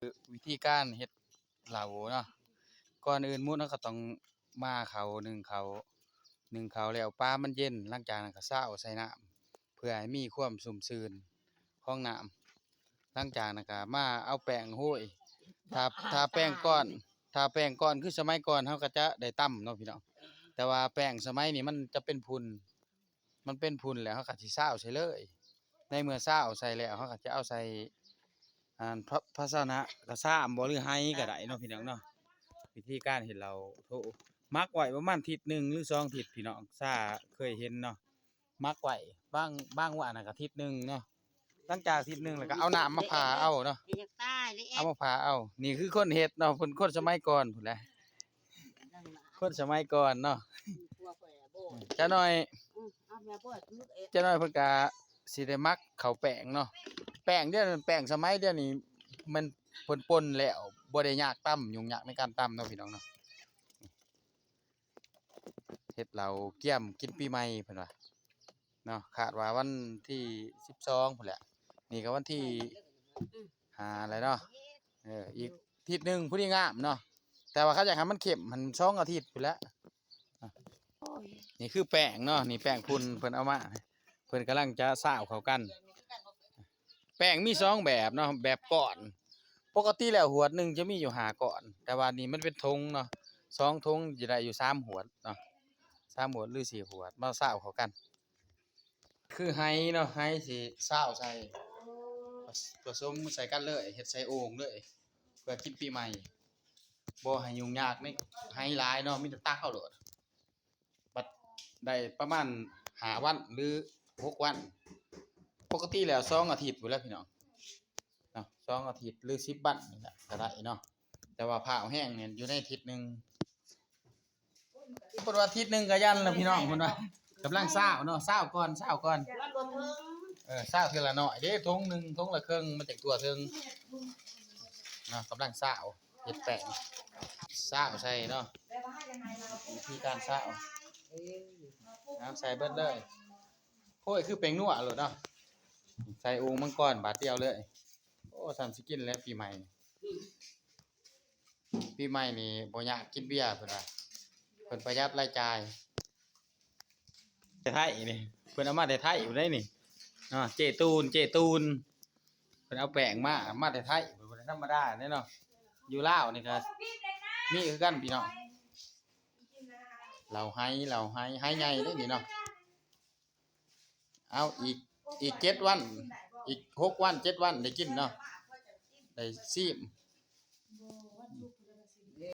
ວິທີການເຮັດເຫຼົ້າເນາະ. ກ່ອນອື່ນໝົດເຮົາກໍຕ້ອງໝ່າເຂົ້າ ໜຶ້ງເຂົ້າ ໜຶ້ງເຂົ້າແລ້ວປາມັນເຢັນ, ຫຼັງຈາກນັ້ນກໍຊາວໃສ່ນ້ຳ ເພື່ອໃຫ້ມີຄວາມຊຸ່ມຊື່ນຂອງນ້ຳ. ຫຼັງຈາກນັ້ນກໍມາເອົາແປ້ງໂຮຍ. ຖ້າ ຖ້າແປ້ງກ້ອນ ຖ້າແປ້ງກ້ອນຄືສະໄໝກ່ອນ ເຮົາກໍຈະໄດ້ຕຳເນາະພີ່ນ້ອງ, ແຕ່ວ່າແປ້ງສະໄໝນີ້ມັນຈະເປັນຝຸ່ນ ມັນເປັນຝຸ່ນແລ້ວ ເຮົາກໍຊິຊາວໃສ່ເລີຍ. ໃນເມື່ອຊາວໃສ່ແລ້ວ ເຮົາກໍຈະເອົາໃສ່ ອັນ ພາ ພາຊະນະກະຊາມບໍ່ ຫຼືໄຫກໍໄດ້ເນາະພີ່ນ້ອງເນາະ. ວິທີການເຮັດເຫຼົ້າໂທ ໝັກໄວ້ປະມານທິດໜຶ່ງ ຫຼືສອງທິດ ພີ່ນ້ອງ ຊາເຄີຍເຫັນເນາະ. ໝັກໄວ້ ບາງ ບາງວ່ານະກະທິດໜຶ່ງເນາະ. ຫຼັງຈາກທິດໜຶ່ງແລ້ວກໍເອົານ້ຳມາຜ່າເອົາເນາະ ເອົາມາຜ່າເອົາ. ນີ້ຄືຄົນເຮັດເນາະ ເພິ່ນຄົນສະໄໝກ່ອນພຸ້ນແຫຼະ ຄົນສະໄໝກ່ອນເນາະ. ຈັກໜ່ອຍ ຈັກໜ່ອຍເພິ່ນກະຊິໄດ້ໝັກເຂົ້າແປ້ງເນາະ. ແປ້ງດຽວນີ້ ແປ້ງສະໄໝດຽວນີ້ ມັນເພິ່ນປົ່ນແລ້ວ ບໍ່ໄດ້ຍາກຕຳ ຫຍຸ້ງຍາກໃນການຕຳເນາະ ພີ່ນ້ອງເນາະ. ເຮັດເຫຼົ້າກຽມກິນປີໃໝ່ເພິ່ນວ່າເນາະ. ຄາດວ່າວັນທີສິບສອງພຸ້ນແຫຼະ, ນີ້ກໍວັນທີຫ້າແລ້ວເນາະ. ເອີ ອີກທິດໜຶ່ງພໍດີງາມເນາະ, ແຕ່ວ່າຄັນຢາກໃຫ້ມັນເຂັ້ມຫັ້ນສອງອາທິດພຸ້ນແຫຼະ. ນີ້ຄືແປ້ງເນາະ, ນີ້ແປ້ງຝຸ່ນເພິ່ນເອົາມາ ເພິ່ນກຳລັງຈະຊາວເຂົ້າກັນ. ແປ້ງມີສອງແບບເນາະ, ແບບກ້ອນ ປົກກະຕິແລ້ວຫວດໜຶ່ງຈະມີຢູ່ຫ້າກ້ອນ, ແຕ່ວ່ານີ້ມັນເປັນຖົງເນາະ, ສອງຖົງຈະໄດ້ຢູ່ສາມຫວດເນາະ, ສາມຫວດ ຫຼື ສີ່ຫວດ ມາຊາວເຂົ້າກັນ. ຄືໄຫເນາະ, ໄຫຊິຊາວໃສ່ ປະ ປະສົມໃສ່ກັນເລີຍ, ເຮັດໃສ່ໂອ່ງເລີຍ ເພື່ອກິນປີໃໝ່, ບໍ່ໃຫ້ຫຍຸ້ງຍາກໃນໄຫຫຼາຍເນາະ, ມີແຕ່ຕັກເອົາໂລດ. ບັດໄດ້ປະມານຫ້າວັນ ຫຼື ຫົກວັນ, ປົກກະຕິແລ້ວສອງອາທິດພຸ້ນແຫຼະພີ່ນ້ອງເນາະ, ສອງອາທິດ ຫຼື ສິບວັນນີ້ແຫຼະກໍໄດ້ເນາະ, ແຕ່ວ່າພ້າວແຮງນີ້ຢູ່ໃນທິດໜຶ່ງ. ເພິ່ນວ່າທິດໜຶ່ງກໍຢັນແລ້ວພີ່ນ້ອງ, ເພິ່ນວ່າກຳລັງຊາວເນາະ, ຊາວກ່ອນ ຊາວກ່ອນ. ເອີ ຊາວເທື່ອລະໜ້ອຍເດ້, ຖົງໜຶ່ງ ຖົງລະເຄິ່ງ ມັນຈັ່ງທົ່ວເຖິງເນາະ. ກຳລັງຊາວ ເຮັດແປ້ງ ຊາວໃສ່ເນາະ, ວິທີການຊາວ ເອົາໃສ່ເບິດເລີຍ. ໂອ້ຍ ຄືແປ້ງນົວໂລດເນາະ, ໃສ່ໂອ່ງມັງກອນບາດດຽວເລີຍ. ໂອ້ ສ່ຳຊິກິນແລ້ວປີໃໝ່. ປີໃໝ່ນີ້ບໍ່ຢາກກິນເບຍເພິ່ນວ່າ, ເພິ່ນປະຢັດລາຍຈ່າຍ. ແຕ່ໄທນີ້ ເພິ່ນເອົາມາແຕ່ໄທພຸ້ນເດ້ນີ້ເນາະ, ເຈ້ຕູນ ເຈ້ຕູນ ເພິ່ນເອົາແປ້ງມາ ມາແຕ່ໄທ, ບໍ່ໄດ້ທຳມະດາເດ້ເນາະ. ຢູ່ລາວນີ້ກໍມີຄືກັນພີ່ນ້ອງ, ເຫຼົ້າໄຮ ເຫຼົ້າໄຮ ໄຮໃຫຍ່ເດ້ນີ້ເນາະ. ເອົາອີກ ອີກເຈັດວັນ ອີກຫົກວັນ ເຈັດວັນໄດ້ກິນເນາະ, ໄດ້ຊີມ.